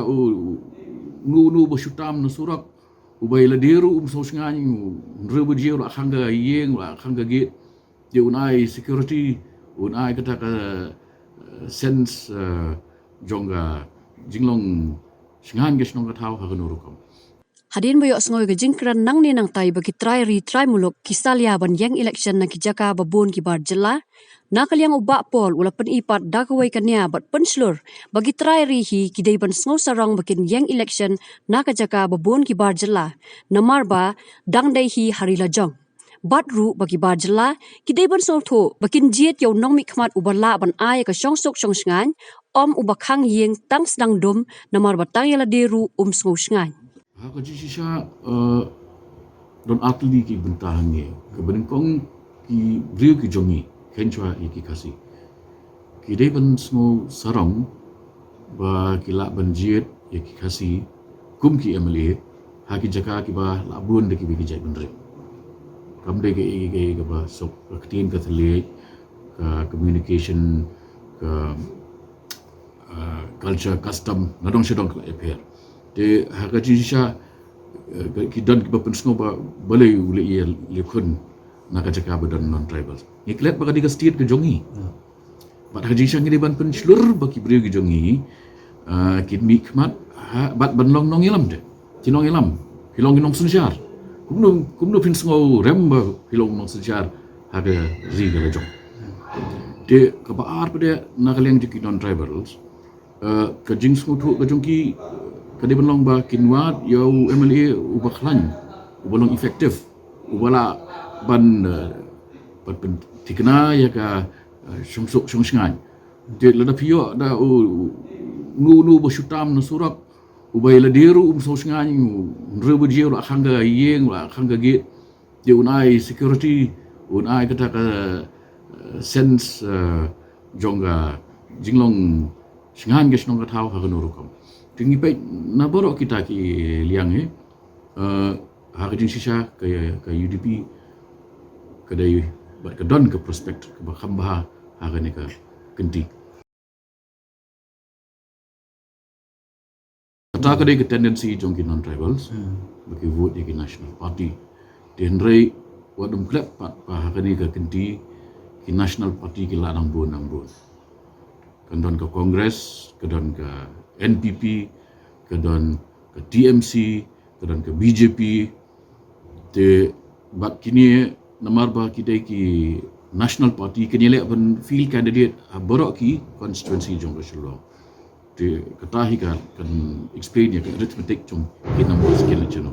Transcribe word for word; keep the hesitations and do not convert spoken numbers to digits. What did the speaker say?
u nu nu ba shu tam na surok, u ba ïa lade ruh um sngewsngaiñ, u hynriew baje u la khang ka ïing, u la khang ka gate. Te un ai security, un ai kata ka, eh, sense, eh, jong ka jinglong sngewsngaiñ ka shnong ka thaw ha kano rukom. Hadien ba ïohsngew ïa ka jingkren nangne nangtai ba ki trai ri trai muluk ki salia ban ïeng election na ki jaka ba bun ki bar jylla, na ka liang u Bah Paul u la pyni pat da kawei ka nia bad pynshlur ba ki trai ri hi ki dei ban sngew sarong ba kin ïeng election na ka jaka ba bun ki bar jylla, namar ba dang dei hi ha ri lajong. Bad ruh ba ki bar jylla ki dei ban sngewthuh ba kin jied ïa u nongmihkhmat uba lah ban ai ïa ka shongsuk shongsngaiñ, ym uba khang ïing tang sdang dum, namar ba tang ïa lade ruh um sngewsngaiñ. Ha ka jingshisha, eh, don ar tylli ki bynta hangne. Kaba nyngkong, ki briew ki jong ngi, khein shuwa ïa ki Khasi, ki dei ban sngew sarong ba ki lah ban jied ïa ki Khasi kum ki M L A ha ki jaka kiba lah bun da kiba ki jaitbynriew. Kam dei kaei kaei kaba suk, ka ktien ka thylliej, ka communication, ka, ah, culture, custom, nadong shadong ka la ïapher. Te ha ka jingshisha, eh, ki don kiba pynsngew ba balei u leh ïa, ïa khun na ka jaka ba don non-tribal. Ngi klet ba ka dei ka state ka jong ngi. Hmm. Bad ha ka jingshisha ngi dei ban pynshlur ba ki briew ki jong ngi, ah, kin mihkhmat, ha, bad ban long nongïalam te. Ki nongïalam, ki long ki nongsynshar. Kumno, kumno phin sngewrem ba ki long nongsynshar ha ka ri ka lajong. Te kaba ar pat de na ka liang jong ki non-tribals, eh, ka jingsngewthuh ka jong ki ka dei ban long ba kin wad ïa u M L A uba khlaiñ, uba long effective, uba lah ban, eh, ban pynthikna ïa ka, eh, shongsuk shongsngaiñ. Te lada phi ïoh da u nu nu ba shu tam na surok, u ba ïa lade ruh um sngewsngaiñ, u hynriew baje u la khang ka ïing, u la khang ka gate. Te un ai security, un ai kata ka, eh, sense, eh, jong ka jinglong sngewsngaiñ ka shnong ka thaw ha kano rukom. Te ngi peit na baroh kita ki liang, eh, eh, ha ka jingshisha ka, ka U D P ka dei bad ka don ka prospect kaba kham bha ha kane ka kynti. Kata ka dei ka tendency jong ki non-tribals, hmm, ba ki vote ïa ki national party. Te hynrei wat ym klet pat ba ha kane ka kynti ki national party ki la dang bun dang bun. Kan don ka Congress, ka don ka N P P, ka don ka T M C, ka don ka B J P. Te bad kine namar ba ki dei ki national party, kine leh ban field candidate ha baroh ki constituency jong ka Shillong. Te kata hi ka, kan explain ïa ka arithmetic jong ki numbers ki election.